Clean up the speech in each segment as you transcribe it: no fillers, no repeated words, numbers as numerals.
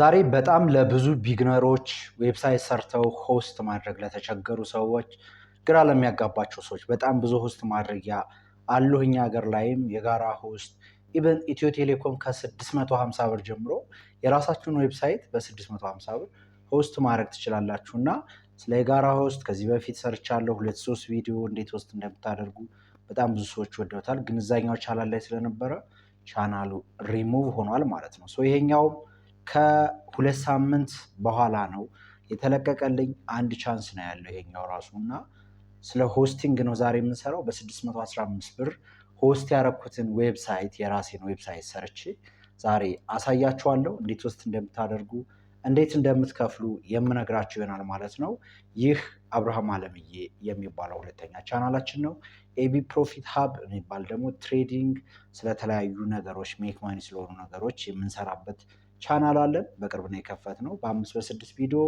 ዛሬ በጣም ለብዙ beginner ኦች፣ website ሰርተው host ማድረግ ለተቸገሩ ሰዎች፣ ግራ ለሚያጋባቸው ሰዎች በጣም ብዙ host ማድረጊያ አሉ። እኛ ሀገር ላይም የጋራ host፣ even ኢትዮ ቴሌኮም ከ650 ብር ጀምሮ የራሳችሁን website በ650 ብር host ማድረግ ትችላላችሁ። እና ስለ የጋራ host ከዚህ በፊት ሰርቻለሁ ሁለት ሶስት ቪዲዮ፣ እንዴት host እንደምታደርጉ በጣም ብዙ ሰዎች ወደውታል። ግን እዛኛው ቻናል ላይ ስለነበረ ቻናሉ ሪሙቭ ሆኗል ማለት ነው። So ይሄኛውም ከ2 ሳምንት በኋላ ነው የተለቀቀልኝ። አንድ chance ነው ያለው ይሄኛው ራሱ። እና ስለ hosting ነው ዛሬ የምንሰራው። በ615 ብር host ያደረኩትን website፣ የራሴን website ሰርቼ ዛሬ አሳያችኋለሁ። እንዴት host እንደምታደርጉ፣ እንዴት እንደምትከፍሉ የምነግራችሁ ይሆናል ማለት ነው። ይህ አብርሃም አለምዬ የሚባለው ሁለተኛ ቻናላችን ነው። AB Profit Hub የሚባል ደግሞ trading፣ ስለተለያዩ ነገሮች፣ make money ስለሆኑ ነገሮች የምንሰራበት ቻናል አለን። በቅርብ ነው የከፈትነው። በአምስት በስድስት ቪዲዮ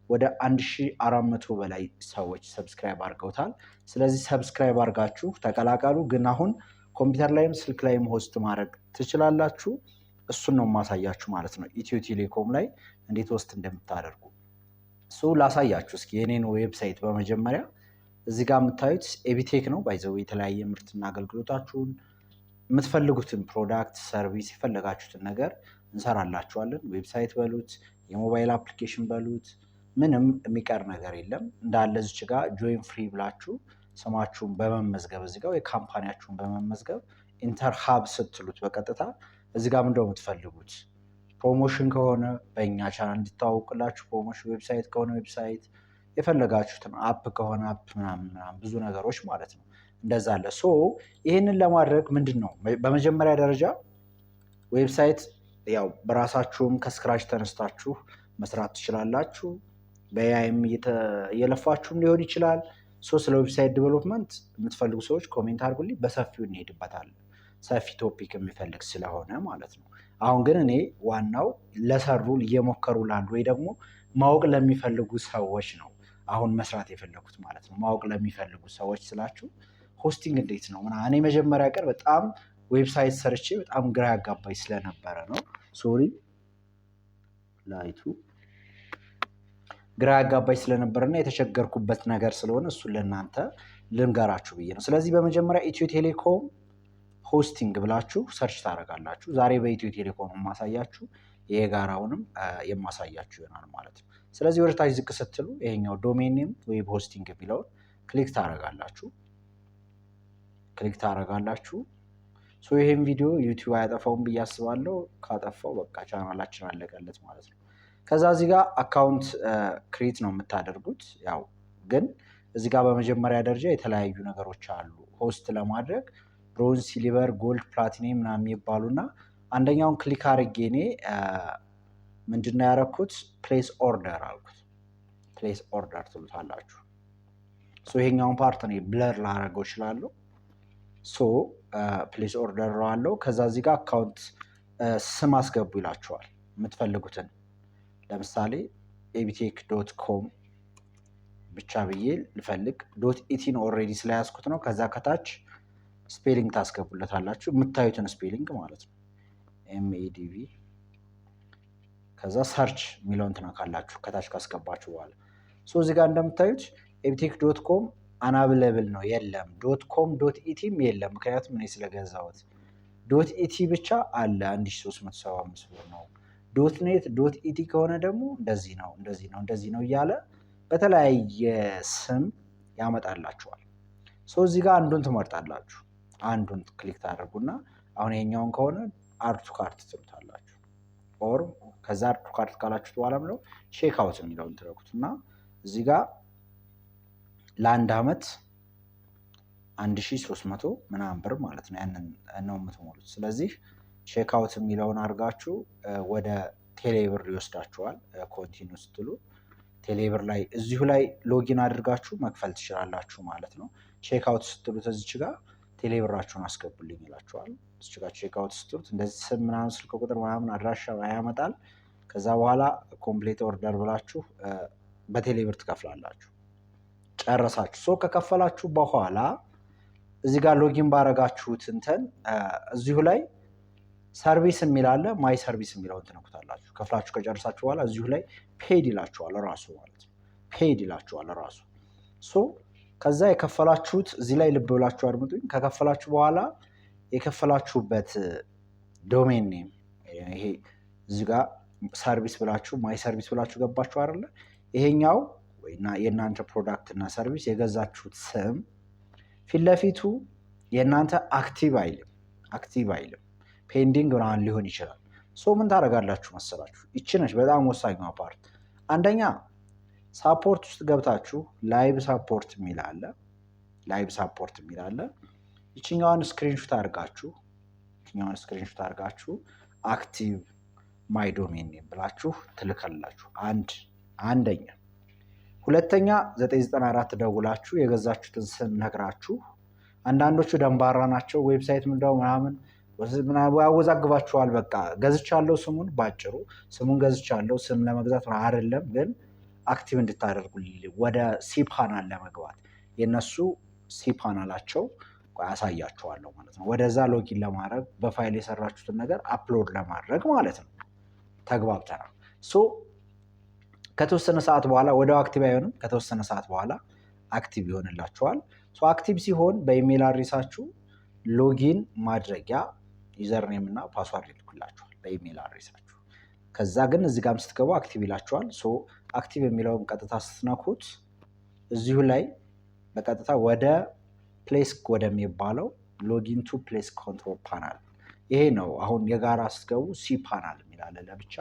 ወደ 1400 በላይ ሰዎች subscribe አድርገውታል። ስለዚህ subscribe አድርጋችሁ ተቀላቀሉ። ግን አሁን ኮምፒውተር ላይም ስልክ ላይም host ማድረግ ትችላላችሁ። እሱን ነው የማሳያችሁ ማለት ነው። ኢትዮ ቴሌኮም ላይ እንዴት host እንደምታደርጉ እሱ ላሳያችሁ እስኪ የኔን website። በመጀመሪያ እዚህ ጋር የምታዩት ኤቢቴክ ነው። By the way የተለያየ ምርትና አገልግሎታችሁን፣ የምትፈልጉትን product፣ service፣ የፈለጋችሁትን ነገር እንሰራላችኋለን። Website በሉት፣ የ mobile application በሉት፣ ምንም የሚቀር ነገር የለም። እንዳለ እዚች ጋር join free ብላችሁ ስማችሁን በመመዝገብ፣ እዚህ ጋር የ company ያችሁን በመመዝገብ enter hub ስትሉት በቀጥታ እዚህ ጋር ምንድነው የምትፈልጉት? Promotion ከሆነ በእኛ ቻናል እንዲተዋወቅላችሁ promotion፣ website ከሆነ website፣ የፈለጋችሁትን app ከሆነ app ምናምን ምናምን ብዙ ነገሮች ማለት ነው። እንደዛ አለ። So ይህንን ለማድረግ ምንድን ነው በመጀመሪያ ደረጃ website ያው በራሳችሁም ከ scratch ተነስታችሁ መስራት ትችላላችሁ። በ AI ም እየለፋችሁም ሊሆን ይችላል። So ስለ website development የምትፈልጉ ሰዎች comment አድርጉልኝ፣ በሰፊው እንሄድበታለን። ሰፊ topic የሚፈልግ ስለሆነ ማለት ነው። አሁን ግን እኔ ዋናው ለሰሩ፣ እየሞከሩ ላሉ ወይ ደግሞ ማወቅ ለሚፈልጉ ሰዎች ነው አሁን መስራት የፈለኩት ማለት ነው። ማወቅ ለሚፈልጉ ሰዎች ስላችሁ hosting እንዴት ነው ምናምን፣ እኔ መጀመሪያ ቀን በጣም website ሰርቼ በጣም ግራ ያጋባኝ ስለነበረ ነው። Sorry፣ light ኡ ግራ ያጋባኝ ስለነበረ እና የተቸገርኩበት ነገር ስለሆነ እሱን ለእናንተ ልንገራችሁ ብዬ ነው። ስለዚህ በመጀመሪያ ኢትዮ ቴሌኮም hosting ብላችሁ search ታደርጋላችሁ። ዛሬ በኢትዮ ቴሌኮም የማሳያችሁ፣ የጋራውንም የማሳያችሁ ይሆናል ማለት ነው። ስለዚህ ወደ ታች ዝቅ ስትሉ ይሄኛው domain name web hosting የሚለውን click ታደርጋላችሁ። Click ታደርጋላችሁ። So ይሄን ቪዲዮ ዩቲዩብ አያጠፋውም ብዬ አስባለሁ። ካጠፋው በቃ ቻናላችን አለቀለት ማለት ነው። ከዛ እዚህ ጋር account create ነው የምታደርጉት። ያው ግን እዚህ ጋር በመጀመሪያ ደረጃ የተለያዩ ነገሮች አሉ። Host ለማድረግ bronze፣ silver፣ gold፣ platinum ምናምን የሚባሉ እና አንደኛውን click አድርጌ እኔ ምንድነው ያደረኩት? Place order አልኩት። Place order ትሉታላችሁ። So ይሄኛውን part እኔ blur ላደርገው እችላለሁ። So place order አለው። ከዛ እዚህ ጋር account ስም አስገቡ ይላችኋል፣ የምትፈልጉትን። ለምሳሌ ኤቢቴክ.com ብቻ ብዬ ልፈልግ፣ .et ን already ስለያዝኩት ነው። ከዛ ከታች spelling ታስገቡለታላችሁ፣ የምታዩትን spelling ማለት ነው። MADV፣ ከዛ search የሚለውን ትነካላችሁ ከታች ካስገባችሁ በኋላ። So እዚህ ጋር እንደምታዩት ኤቢቴክ.com unavailable ነው፣ የለም። .com .et ም የለም፣ ምክንያቱም እኔ ስለገዛሁት። .et ብቻ አለ፣ 1375 ብር ነው። .net .et ከሆነ ደግሞ እንደዚህ ነው፣ እንደዚህ ነው፣ እንደዚህ ነው እያለ በተለያየ ስም ያመጣላችኋል። So እዚህ ጋር አንዱን ትመርጣላችሁ። አንዱን click ታደርጉና አሁን ይሄኛውን ከሆነ add to cart ትሉታላችሁ። Or ከዛ add to cart ካላችሁት በኋላ ምለው check out የሚለውን ትነኩት እና እዚህ ጋር ለአንድ ዓመት 1300 ምናምን ብር ማለት ነው። ያንን ነው የምትሞሉት። ስለዚህ check out የሚለውን አድርጋችሁ ወደ ቴሌብር ይወስዳችኋል። Continue ስትሉ ቴሌብር ላይ እዚሁ ላይ login አድርጋችሁ መክፈል ትችላላችሁ ማለት ነው። Check out ስትሉት እዚች ጋር ቴሌብራችሁን አስገቡልኝ ይላችኋል። እዚች ጋር check out ስትሉት እንደዚህ ስም ምናምን፣ ስልክ ቁጥር ምናምን፣ አድራሻ ያመጣል። ከዛ በኋላ complete order ብላችሁ በቴሌብር ትከፍላላችሁ። ጨረሳችሁ። So ከከፈላችሁ በኋላ እዚህ ጋር login ባረጋችሁት እንትን እዚሁ ላይ Service የሚል አለ። My service የሚለውን ትነኩታላችሁ። ከፍላችሁ ከጨረሳችሁ በኋላ እዚሁ ላይ paid ይላችኋል ራሱ ማለት ነው። Paid ይላችኋል ራሱ። So ከዛ የከፈላችሁት፣ እዚህ ላይ ልብ ብላችሁ አድምጡኝ። ከከፈላችሁ በኋላ የከፈላችሁበት domain name ይሄ እዚህ ጋር service ብላችሁ፣ my service ብላችሁ ገባችሁ አይደለ? ይሄኛው የእናንተ product እና service የገዛችሁት ስም ፊት ለፊቱ የእናንተ active አይልም፣ active አይልም፣ pending ምናምን ሊሆን ይችላል። So ምን ታደርጋላችሁ መሰላችሁ? ይቺ ነች በጣም ወሳኟ part። አንደኛ support ውስጥ ገብታችሁ live support የሚል አለ። Live support የሚል አለ። ይችኛዋን screenshot አድርጋችሁ active my domain name ብላችሁ ትልካላችሁ። አንደኛ። ሁለተኛ 994 ደውላችሁ የገዛችሁትን ስም ነግራችሁ፣ አንዳንዶቹ ደንባራ ናቸው። Website ምንድነው ምናምን ያወዛግባችኋል። በቃ ገዝቻለሁ ስሙን፣ ባጭሩ ስሙን ገዝቻለሁ። ስም ለመግዛት አይደለም ግን active እንድታደርጉ ወደ cPanel ለመግባት፣ የነሱ cPanel ኣቸው አሳያችኋለሁ ማለት ነው። ወደዛ login ለማድረግ፣ በፋይል የሰራችሁትን ነገር upload ለማድረግ ማለት ነው። ተግባብተናል። So ከተወሰነ ሰዓት በኋላ፣ ወዲያው active አይሆንም። ከተወሰነ ሰዓት በኋላ active ይሆንላችኋል። So active ሲሆን በ email address ኣችሁ login ማድረጊያ username እና password ይልኩላችኋል በ email address ኣችሁ። ከዛ ግን እዚህ ጋርም ስትገቡ active ይላችኋል። So active የሚለውን ቀጥታ ስትነኩት እዚሁ ላይ በቀጥታ ወደ Plesk ወደሚባለው login to Plesk control panel፣ ይሄ ነው። አሁን የጋራ ስትገቡ cPanel የሚል አለ፣ ለብቻ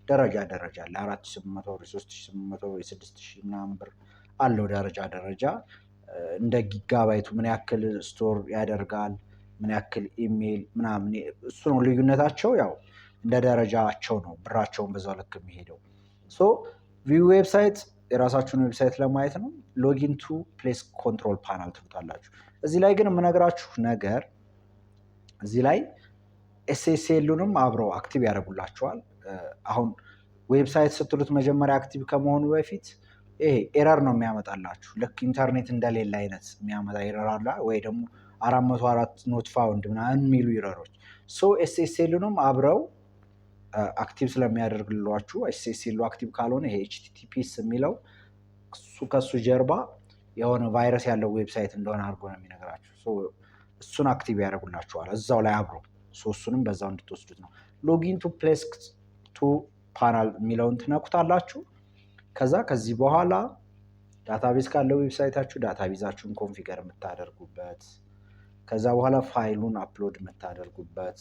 ደረጃ ደረጃ አለ። 4800 ብር፣ 3800 ብር፣ 6000 ምናምን ብር አለው ደረጃ ደረጃ፣ እንደ gigabyte ኡ ምን ያክል store ያደርጋል፣ ምን ያክል ኢሜይል ምናምን፣ እሱ ነው ልዩነታቸው። ያው እንደ ደረጃቸው ነው ብራቸውን በዛው ልክ የሚሄደው። So view website የራሳችሁን website ለማየት ነው። Login to Plesk control panel ትሉታላችሁ። እዚህ ላይ ግን የምነግራችሁ ነገር፣ እዚህ ላይ SSL ኡንም አብረው active ያደርጉላችኋል። አሁን website ስትሉት መጀመሪያ active ከመሆኑ በፊት ይሄ error ነው የሚያመጣላችሁ። ልክ ኢንተርኔት እንደሌለ አይነት የሚያመጣ error አለ ወይ ደግሞ 404 not found ምናምን የሚሉ error ኦች። So SSL ኡንም አብረው active ስለሚያደርግሏችሁ፣ SSL ኡ active ካልሆነ ይሄ HTTPS የሚለው እሱ ከሱ ጀርባ የሆነ ቫይረስ ያለው website እንደሆነ አድርጎ ነው የሚነግራችሁ። እሱን active ያደርጉላችኋል እዛው ላይ አብሮ። እሱንም በዛው እንድትወስዱት ነው። Login to Plesk to panel የሚለውን ትነኩታላችሁ። ከዛ ከዚህ በኋላ database ካለው website ኣችሁ database ኣችሁን configure የምታደርጉበት፣ ከዛ በኋላ ፋይሉን upload የምታደርጉበት፣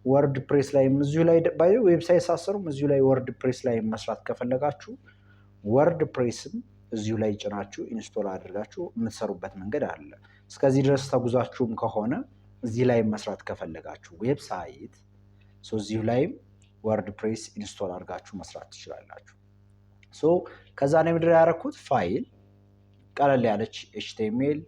WordPress ላይ እዚሁ ላይ website ሳሰሩም እዚሁ ላይ WordPress ላይ መስራት ከፈለጋችሁ WordPress ም እዚሁ ላይ ጭናችሁ install አድርጋችሁ የምትሰሩበት መንገድ አለ። እስከዚህ ድረስ ተጉዛችሁም ከሆነ እዚህ ላይ መስራት ከፈለጋችሁ website እዚሁ ላይም WordPress install አድርጋችሁ መስራት ትችላላችሁ። So ከዛ ነው ምድር ያደረኩት፣ ፋይል ቀለል ያለች HTML፣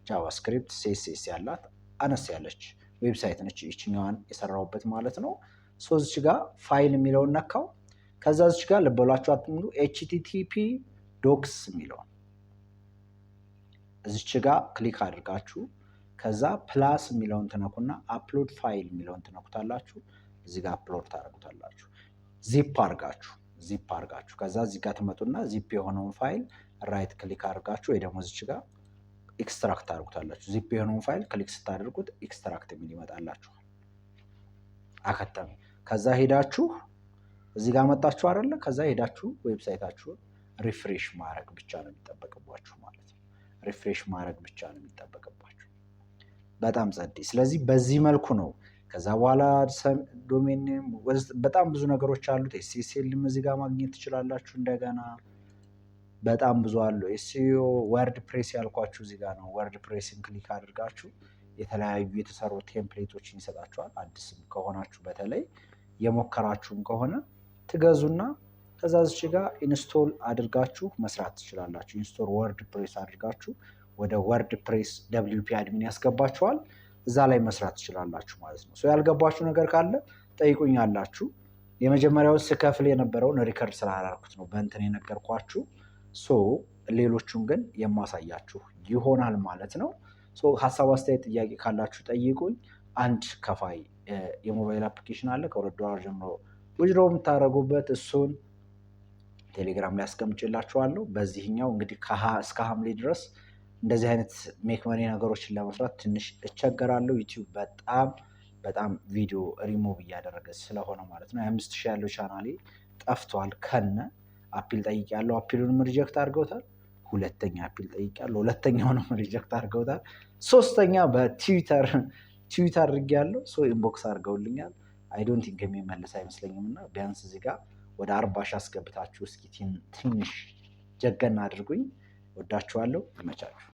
JavaScript፣ CSS ያላት አነስ ያለች website ነች ይችኛዋን የሰራሁበት ማለት ነው። So እዚች ጋር ፋይል የሚለውን ነካው። ከዛ እዚች ጋር ልብ ብላችሁ አትሙሉ፣ httpdocs የሚለውን እዚች ጋር click አድርጋችሁ ከዛ plus የሚለውን ትነኩና upload file የሚለውን ትነኩታላችሁ። እዚህ ጋር upload ታደርጉታላችሁ። ዚፕ አድርጋችሁ ከዛ እዚህ ጋር ትመጡና ዚፕ የሆነውን file right click አድርጋችሁ ወይ ደግሞ እዚች ጋር extract ታደርጉታላችሁ። ዚፕ የሆነውን file click ስታደርጉት extract የሚል ይመጣላችኋል። አከተመ። ከዛ ሄዳችሁ እዚህ ጋር መጣችሁ አይደለ? ከዛ ሄዳችሁ website ኣችሁን refresh ማድረግ ብቻ ነው የሚጠበቅባችሁ ማለት ነው። Refresh ማድረግ ብቻ ነው የሚጠበቅባችሁ። በጣም ጸዴ። ስለዚህ በዚህ መልኩ ነው። ከዛ በኋላ domain በጣም ብዙ ነገሮች አሉት። SSL ም እዚህ ጋር ማግኘት ትችላላችሁ። እንደገና በጣም ብዙ አሉ። SEO፣ WordPress ያልኳችሁ እዚህ ጋር ነው። WordPress ን click አድርጋችሁ የተለያዩ የተሰሩ template ኦችን ይሰጣችኋል። አዲስም ከሆናችሁ፣ በተለይ የሞከራችሁም ከሆነ ትገዙና ከዛ እዚች ጋር install አድርጋችሁ መስራት ትችላላችሁ። Install WordPress አድርጋችሁ ወደ WordPress WP admin ያስገባችኋል። እዛ ላይ መስራት ትችላላችሁ ማለት ነው። ያልገባችሁ ነገር ካለ ጠይቁኛላችሁ። የመጀመሪያውን ስከፍል የነበረውን record ስላላረኩት ነው በእንትን የነገርኳችሁ። So ሌሎቹን ግን የማሳያችሁ ይሆናል ማለት ነው። So ሀሳብ፣ አስተያየት፣ ጥያቄ ካላችሁ ጠይቁኝ። አንድ ከፋይ የሞባይል application አለ ከ2 ዶላር ጀምሮ withdraw የምታደርጉበት፣ እሱን ቴሌግራም ላይ አስቀምጬላችኋለሁ። በዚህኛው እንግዲህ ከሀ እስከ ሐምሌ ድረስ እንደዚህ አይነት make money ነገሮችን ለመስራት ትንሽ እቸገራለሁ። ዩቲዩብ በጣም በጣም ቪዲዮ ሪሙቭ እያደረገ ስለሆነ ማለት ነው። 5,000 ያለው ቻናሌ ጠፍቷል። ከነ appeal ጠይቄያለሁ። Appeal ኡንም reject አድርገውታል። ሁለተኛ appeal ጠይቄያለሁ። ሁለተኛውንም reject አድርገውታል። ሶስተኛ በትዊተር ትዊት አድርጌያለሁ። So inbox አድርገውልኛል። I don't think የሚመለስ አይመስለኝም እና ቢያንስ እዚህ ጋር ወደ 40,000 አስገብታችሁ እስኪ ትንሽ ጀገና አድርጉኝ። ወዳችኋለሁ። ይመቻችሁ።